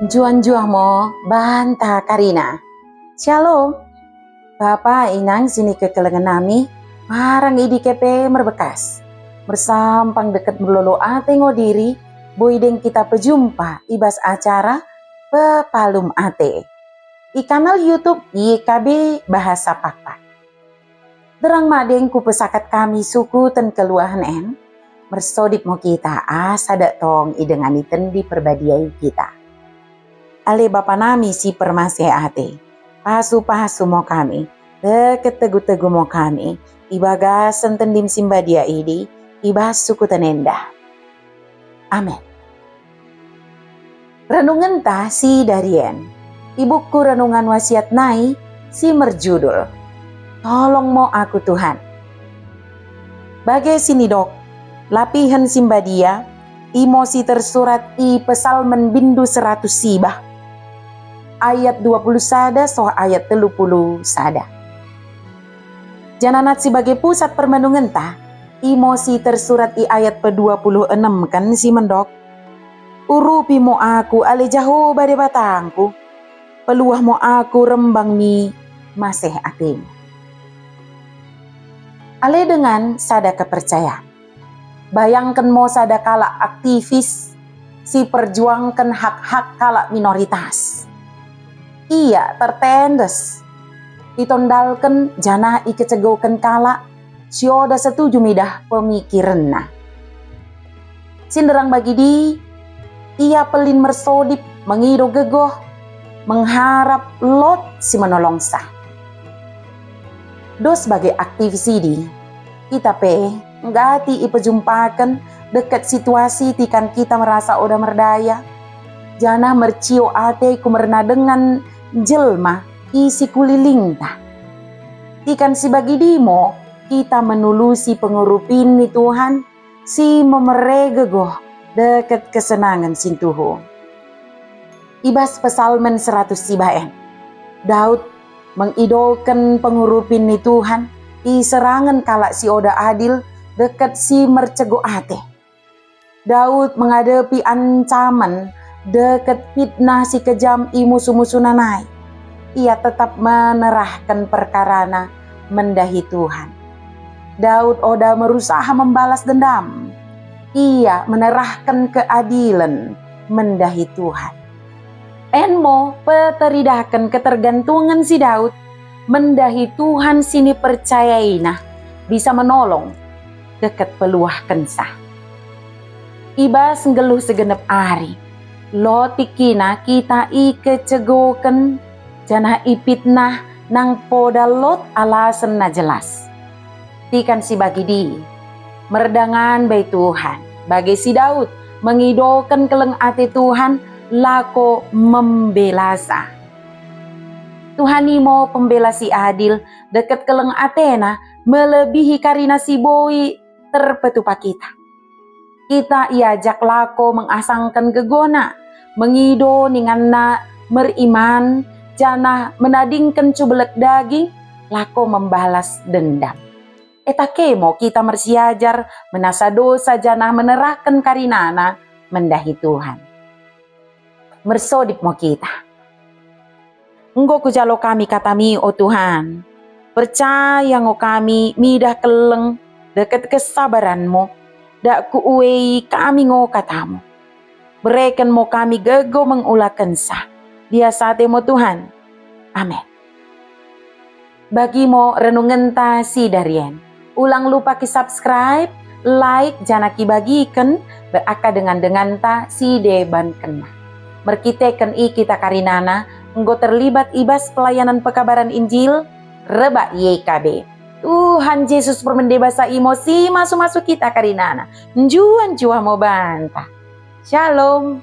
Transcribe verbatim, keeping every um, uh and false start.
Njuah-njuah mo banta karina. Shalom. Bapa inang sinikekelengen nami, arah idi ke pe merbekas. Mersampang deket merlolo ate ngo diri, boi deng kita pejumpa i bas acara Pepalum Ate i kanal YouTube Y K B Bahasa Pakpak. Derang madeng kupesakat kami sukuten keluahen en, mersodip mo kita asa dak tong idengani Tendi Perbadia i kita. Ale Bapa nami si permaseh ate, pasu-pasu mo kami, deket tegu-tegu mo kami, i bagasen Tendim si mbadia idi, i bas sukuten enda. Amen. Renungenta si darien i buku Renungan Wasiat nai si merjudul Tolong Mo Aku Tuhan. Bage si nidok, lapihen si mbadia, imo si tersurat i Pesalmen bindu seratus sibah, ayat dua puluh sada soh ayat telu puluh sada. Janah nat si bage pusat permenungenta, imo si tersurat i ayat pedua puluh enem ken si mendok, "Urupi mo aku, ale Jehoba Debatangku, peluah mo aku rembang mi maseh ateMu." Ale dengan sada kepercayaan. Bayangken mo sada kalak aktivis si perjuangken hak-hak kalak minoritas. Ia tertendes, itondalken janah ikecegoken kalak si oda setuju midah pemikirenna. Si nderang bagidi, ia pelin mersodip mengido gegoh, mengharap lot si menolongsa. Dos bage aktivis idi, kita pe nggati ipejumpaken deket situasi tikan kita merasa oda merdaya, janah mercio ate ku merna dengan jelma i sikulilingta. Tikan si bagidi mo kita menulusi pengurupin ni Tuhan si memere gegoh deket kesenangen si ntuhu. I bas Pesalmen seratus sibah en, Daud mengidoken pengurupin ni Tuhan i serangen kalak si oda adil deket si mercego ate. Daud mengadepi ancamen deket fitnah si kejam i musu-musuna nai. Ia tetap menerahken perkarana mendahi Tuhan. Daud oda merusaha membalas dendam. Ia menerahken keadilen mendahi Tuhan. En mo peteridaken ketergantungen si Daud mendahi Tuhan si nipercayaina bisa menolong deket peluahkensa. I bas nggeluh segenep ari, lot tikkina kita ikecegoken janah ipitnah nang poda lot alasenna jelas. Tikan si bagidi, merdangan bai Tuhan, bage si Daud, mengidoken keleng ate Tuhan, lako membelasa. Tuhan imo pembela si adil, deket keleng atena, melebihi karina si boi terpetupa kita. Kita iajak lako mengasangken gegona, mengido ninganna meriman, janah menadingken cubelek daging, lako membalas dendam. Eta ke mo kita mersiajar menasa dosa janah menerahken karinana mendahi Tuhan. Mersodip mo kita. Enggo kujalo kami kataMi, o Tuhan. Percaya ngo kami midah keleng deket kesabaranMu. Dak kuuei kami ngo kataMu. Bereken mo kami gegoh mengulakensa. Lias ate mo Tuhan. Amen. Bagi mo renungenta si darien. Ulang lupa ki-subscribe, like, janah kibagiken be aka dengan-denganta si deban kena. Merkiteken i kita karinana enggo terlibat i bas pelayanan pekabaran Injil rebak Y K B. Tuhan Jesus permende basa imo si masu-masu kita karinana. Njuah-njuah mo banta. Shalom.